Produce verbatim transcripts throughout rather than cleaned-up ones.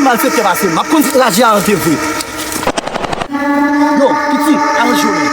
Malfektè pase m, m ap konn fout raje a antre vre. Yo, piti, aranje w men.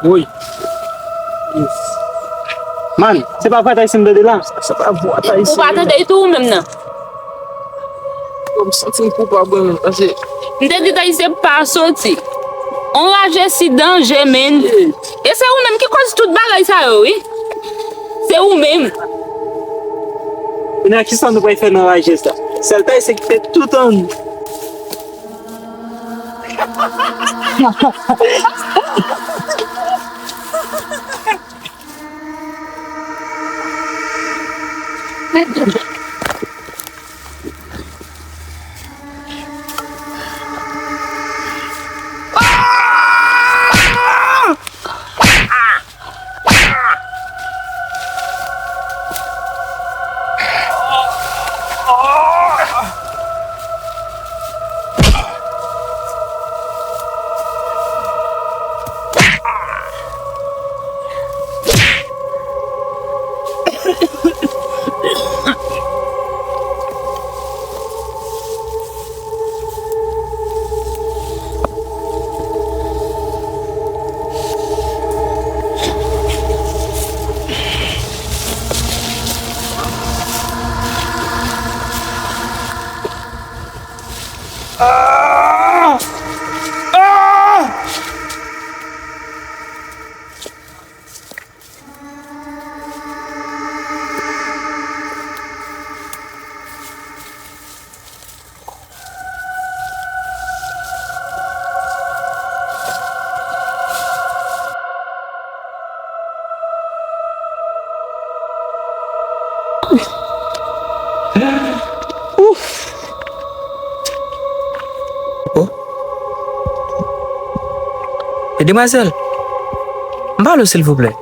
Woy. Man, se pa vwa Tayson m tande la? Sa pa vwa Tayson. Ou pa tande tou ou menm nan? Yo, m santi m koupab wi menm, paske m te di Tayson pa soti. On raje si danje, men. E se ou menm ki koz tout bagay sa yo, wi. Se ou menm. Kounye a, kisa nou pral fè nan raje sa? Sèl Tayson ki te tout an nou. Ouf! Oh. E demwazèl, m pale w silvouplè.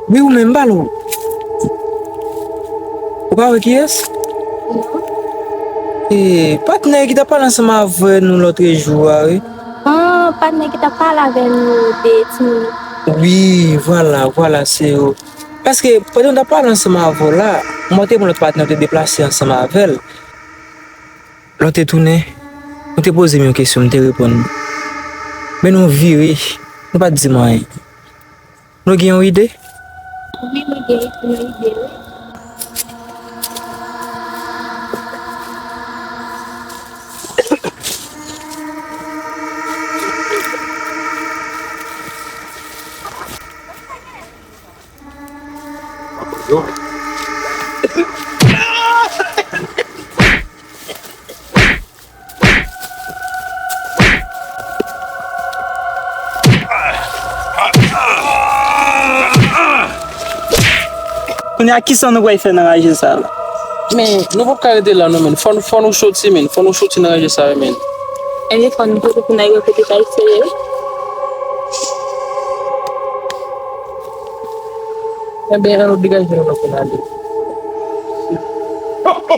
Wi, ou menm, m pale w. Ou pa wè kiyès? E, patnè ki t ap pale ansanm avè nou lòtrejou a, wi. Ah, patnè ki t ap pale avè nou de timoun. Wi, vwala, vwala, se yo. Paske, pandan nou t ap pale ansanm avè w la, mwen te pran lòt patnè, ou te deplase ansanm avè l. Lè w te tounen, ou te poze m yon kesyon, m te reponn ou. Men nou vire, nou pa t di m anyen. Nou gen yon ide? Wi, nou gen yon ide, wi. Kounye a, kisa nou pral fè nan raje sa a la? Men, nou pap ka rete la non, men. Fò nou, fò nou soti, men. Fò nou soti nan raje sa a, men. Ebyen, fò nou kouri pou n al wè kote Tayson ye. Ebyen, ann nou degaje nou la pou n ale. Kote,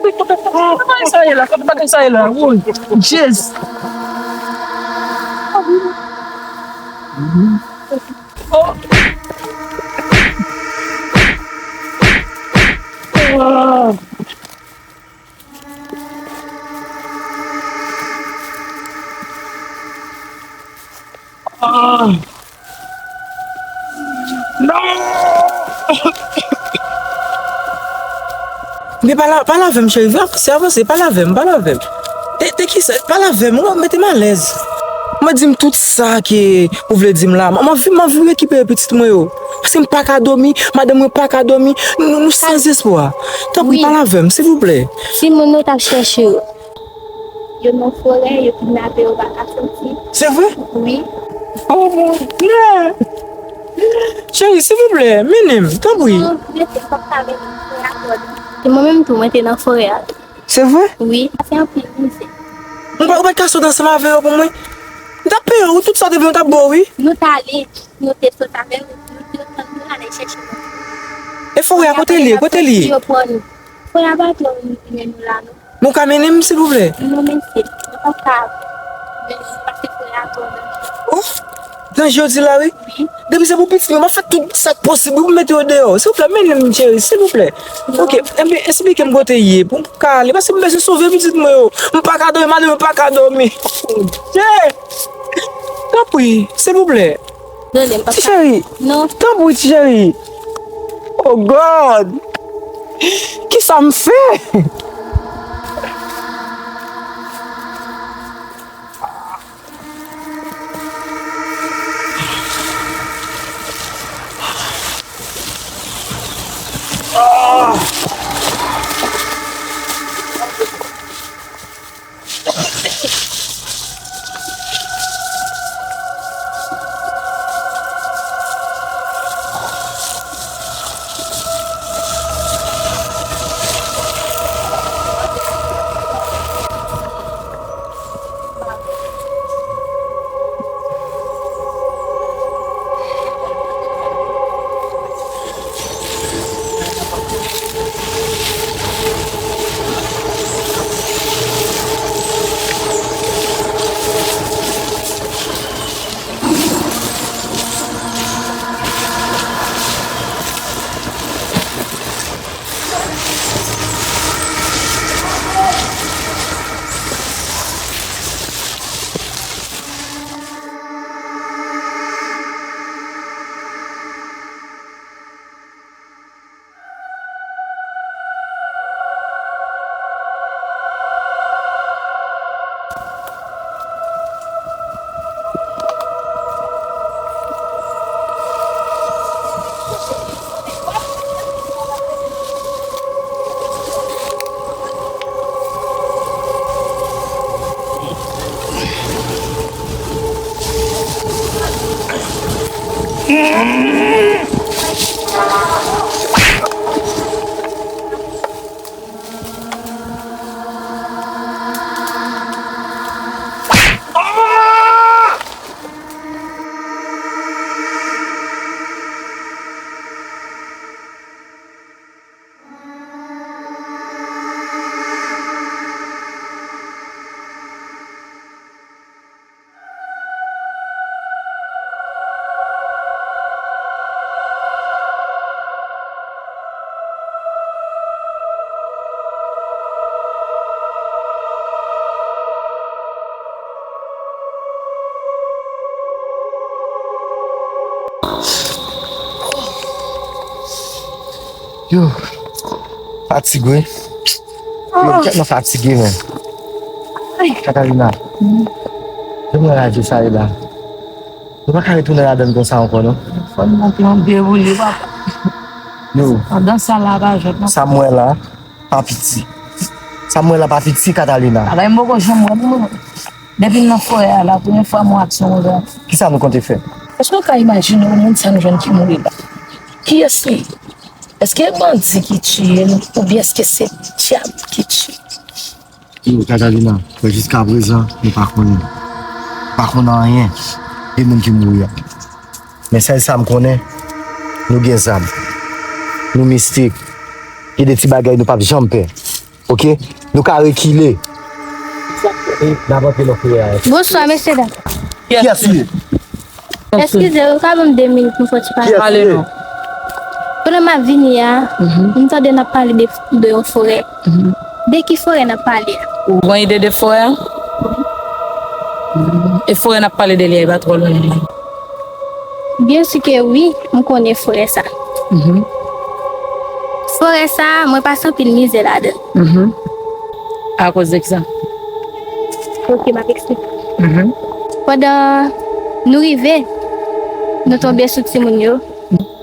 kote, kote, kote bagay sa ye la? Kote bagay sa ye la? Woy, Jezi. Oh. Ah. Ah! Non! Men pale, pale avè m, cheri, vin avanse, avanse, pale avè m, pale avè m. De, de kisa? Pale avè m, ou mete m alèz. Mwen di m tout sa ke ou vle di m la. M, m anvi, m anvi rekipere pitit mwen yo. Paske m pa ka dòmi, madanm mwen pa ka dòmi. Nou, nou san zespwa. Tanpri, pale avè m, silvouplè. Timoun nou t ap chèche yo. Yo nan forè, yo kidnape yo, pa ka soti. Se vre? Wi. Oh mon Dieu! Cheri, silvouplè, mennen m, tanpri. Non, mesye, m p ap ka mennen w nan forè a twò lontan. Se mwen menm tou, mwen te nan forè a tou. Se vre? Wi. Pase anpil mizè. Ou pa, ou pa t ka sot ansanm avè yo pou mwen? M t ap peye ou tout sa w te vle, m t ap ba w, wi. Nou t ale, nou te sot avè yo, nou te, nou t ale chèche yo. E forè a, kote l ye? Kote l ye? Yo pran nou. Forè a pa twò loin nou la, non. Men w ka mennen m, silvouplè? Non, mesye, mwen p ap ka mennen w pase forè a twò lontan. Oh, danje w di la, wi. Wi. Depi se pou pitit mwen, m ap fè tout sa k posib pou m mete yo deyò. Silvouplè, mennen m, cheri, silvouplè. Non. Oke, enben, esplike m kote l ye, pou m ka ale, paske m bezwen sove pitit mwen yo. M pa ka dòmi, madanm mwen pa ka dòmi. Che! Tanpri, silvouplè. Tande, m p ap ka. Ti cheri. Non. Tanpri, ti cheri. Oh God! Kisa m fè? Yo, fatig wi. Yo, m tèlman fatige, men. Catalina, jan m wè radyo sa ye la, nou pa ka retounen ladann konsa ankò, non. Fò n monte yon deboule, papa. Yo, pandan sa la pa jwenn, non. Sa m wè la, pa piti. Sa m wè la pa piti, Catalina. Bagay m poko janm wè, non. Depi m nan forè a la, premye fwa m wè aksyon konsa. Kisa nou konte fè? Èske w ka imajine w moun sa nou jwenn ki mouri la? Kiyès li ye? Èske e bandi ki tiye l, oubyen èske se dyab ki tiye l? Yo, Catalina, fè jiskaprezan, nou pa konnen. Pa konnen anyen de moun ki mouri a. Men sèl sa m konnen, nou gen zam. Nou mistik. Gen de ti bagay nou p ap janm pè. Oke? Nou ka rekile. E n ap antre nan forè a. Bonswa, mesye dam. Kiyès li ye? Eskize, ou ka ban m de minit pou m fè yon ti pale? Pale non. Pandan m ap vini a, m tande n ap pale de, de yon forè. De ki forè n ap pale a? Ou gen ide de forè a? E forè n ap pale de li a, e pa twò lwen. Byensi ke wi, m konnen forè sa. Mhm. Forè sa a, mwen pase anpil mizè ladan l. Mhm. Akoz de kisa? Ok, m ap eksplike. Mhm. Pandan nou rive, nou tonbe sou timoun yo.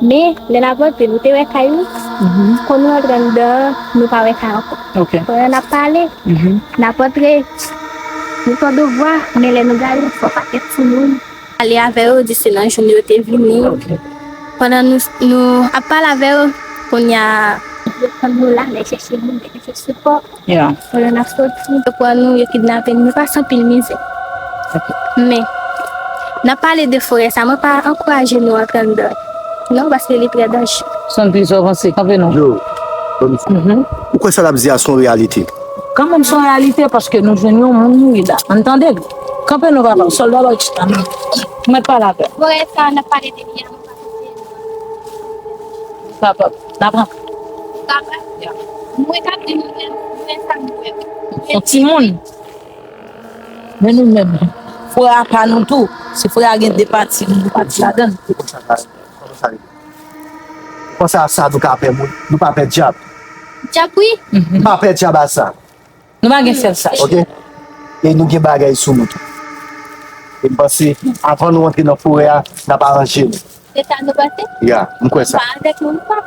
Men, lè n ap rantre, nou te wè kay wi. Mhm. Kon nou rantre anndan, nou pa wè kay ankò. Ok. Pandan n ap pale, mhm, n ap rantre, nou tande vwa, men lè nou gade, se yon pakèt timoun. Pale avè yo, di se nan joun yo te vini. Ok. Pandan nou, nou ap pale avè yo, kounye a, yo pran nou la, lè chèche moun, lè chèche sipò. Yeah. Pandan n ap soti, yo pran nou, yo kidnape nou, nou pase anpil mizè. Ok. Men, n ap pale de forè sa, mwen pa ankouraje nou antre anndan. Non, paske li trè danje. Sann plis w avanse, kanpe non. Yo, mhm, ou kwè sa l ap di a se yon reyalite? Kanmenm se yon reyalite, paske nou jwenn yon moun mouri la. Ann tande l. Kanpe non, papa. Sòlda ba w chita non. Ou mèt pale avè l. Forè sa, n ap pale de li a, mwen pa konprann. Papa, n ap rantre. Papa, mwen ka di nou menm, mwen sa mwen. Yon timoun. Men nou menm, frè a pa nou tou. Si frè a gen de pati, nou pati ladan l. Kòman sa, kòman sa, kòman sa nou ka pè moun? Nou pa pè dyab. Dyab, wi. Nou pa pè dyab a sa. Nou pa gen sèl sa. Ok? E nou gen bagay sou nou tou. E m panse, avan nou antre nan forè a, n ap aranje nou. Se sa nou panse? Ya, m kwè sa. Pa avèk nou, nou pa.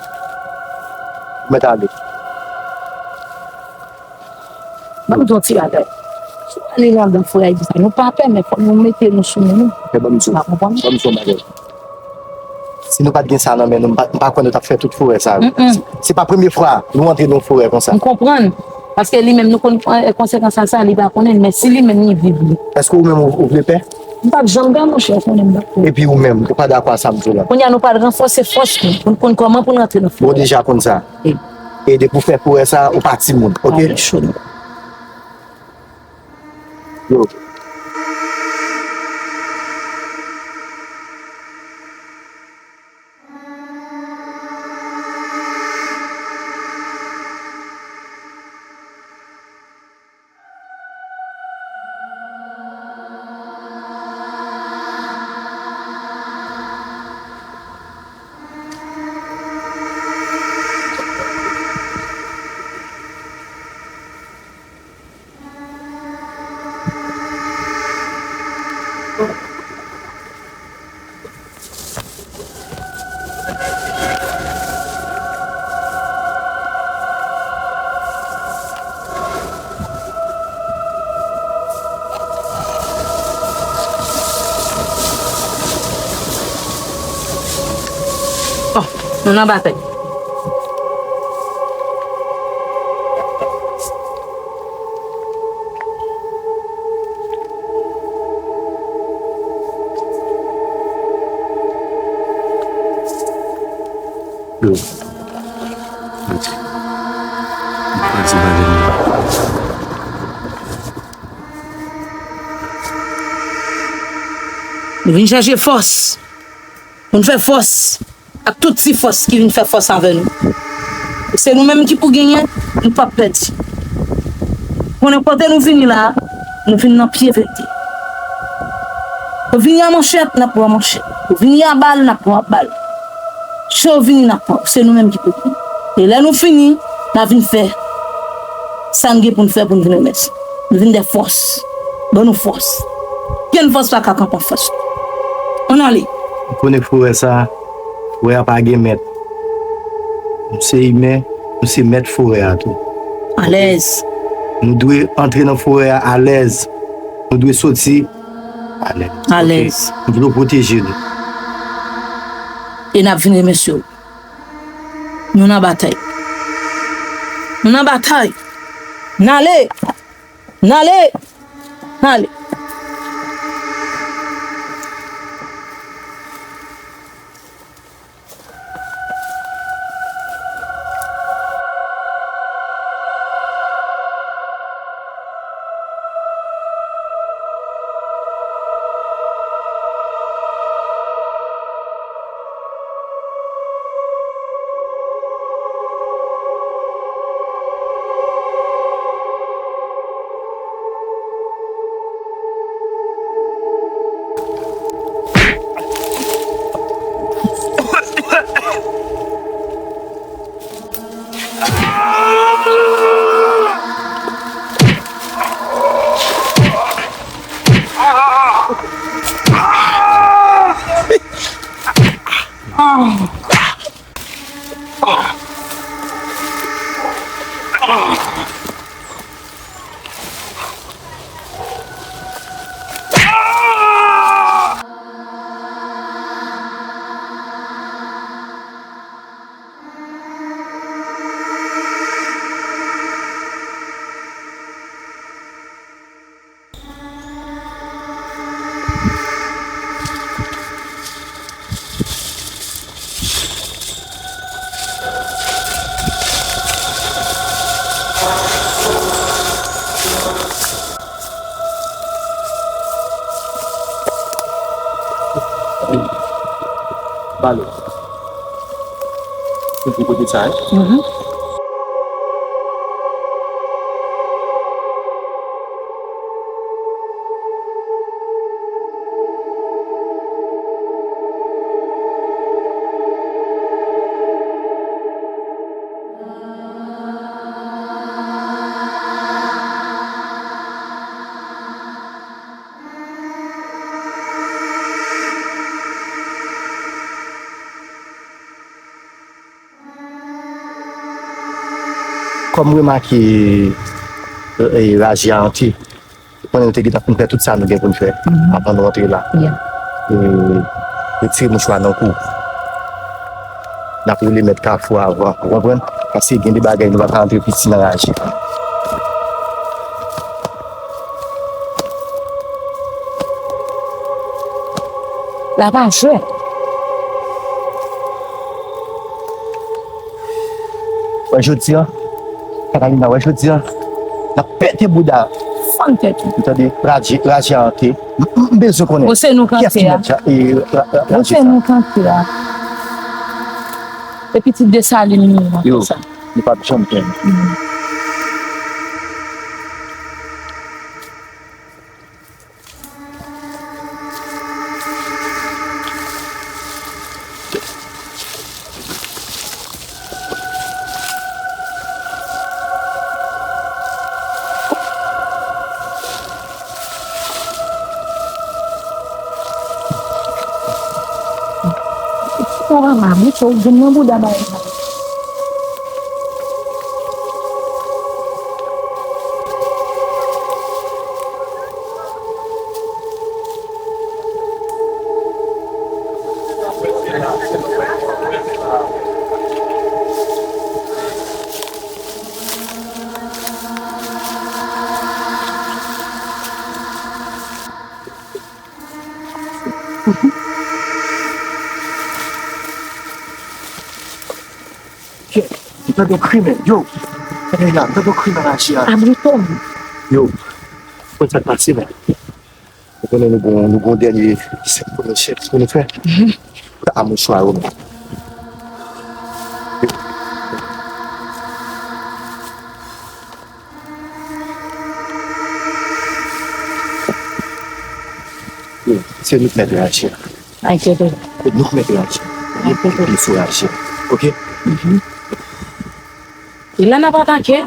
Mèt ale. Ban m di yon ti bagay. Si w ale nan dan forè a, nou pa pè, men fòk nou mete nou sou men nou. Ok, ban m di w. Ou pa konprann? Ban m di w yon bagay. Si nou pa t gen sa nan men nou, m pa, m pa kwè nou t ap fè tout forè sa yo. Mm-mm. Se, se pa premye fwa nou antre nan yon forè konsa. M konprann. Paske li menm, nou konn, eh, konsekans a sa, li pa konnen l, men si li menm, li viv li. Èske ou menm, ou, ou vle pè? M p ap janm pè, monchè, ou konnen m p ap pè. Epi ou menm, ou pa dakò a sa m di w la? Kounye a, nou pral ranfòse fòs nou, pou n konn kòman pou n rantre nan forè. Bon, deja konn sa. E depi w fè forè sa, ou pa timoun, ok? Yo. Oh, nou nan batay. Yo. Pati. Pati pa vin. Nou vin chache fòs. Pou n fè fòs ak tout ti fòs ki vin fè fòs avè nou. Se nou menm ki pou genyen, nou p ap pèdi. Konnen kote nou vini la a, nou vin nan pye verite. Yo vini a manchèt, n ap pran manchèt. Yo vini a bal, n ap pran bal. Jan yo vini, n ap pran. Se nou menm ki pou vini. E lè nou fini, n a vin fè sa n gen pou n fè pou n vin remèsye. Nou vin de fòs. Ban nou fòs. Kenn fòs pa ka kanpe an fas nou. Ann ale. Ou konnen forè sa, forè a pa gen mèt. Nou se imen, nou se mèt forè a tou. Alèz. Nou dwe antre nan forè a alèz. Nou dwe soti alèz. Alèz. Ok? Nou dwe pwoteje nou. E n ap vin remèsye w. Nou nan batay. Nou nan batay. N ale. N ale. N ale. Balo. Se pou kote sa, wi. Mhm. Kòm remake, e, e, raje a antre, ou konnen nou te gentan fin fè tout sa nou gen pou n fè, mhm, avan nou antre la. Yeah. E, retire mouchwa nan kou. N ap rele mèt kafou a avan, ou konprann? Paske gen de bagay nou pa ka antre piti nan raje. La pa jwèt. Wè jodi a, Katalina, wè jodi a, n ap pete bouda. Fann tèt ou. Ou tande, raje, raje a antre. M, m, m bezwen konnen. Ou se nou kiyès ki kanpe a. Mèt ja-, e, ra-, ra-, raje sa. Ou se nou kanpe a. E pitit Desalin li ye nan sa. Yo, nou p ap janm pran. Mm. Ti papa, mami, fò w vin nan bouda bagay sa. Kèt, m tande yon krimen, yo. Tande la, m tande yon krimen raje a. Abri kò w. Yo, konn sa k pase la. Ou konnen nou gon, nou gon dènye sèt pou nou, sèt pou nou fè. Mhm. Pou ta mouchwa yo menm. Yo, se nou k mèt raje a. Ay, kèt ou. Se nou k mèt raje a. Ay, kèt ou. Nou sou raje a. Oke? Mhm. E lè n ap atake,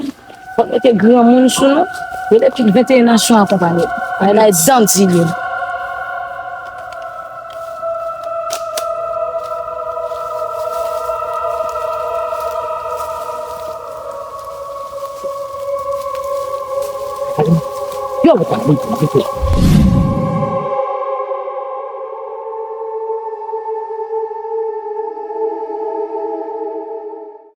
fòk mete granmoun sou nou. Rele tout venteyen nasyon akonpanye. Ay, bay zam di yo. Yo, yo, yo, yo.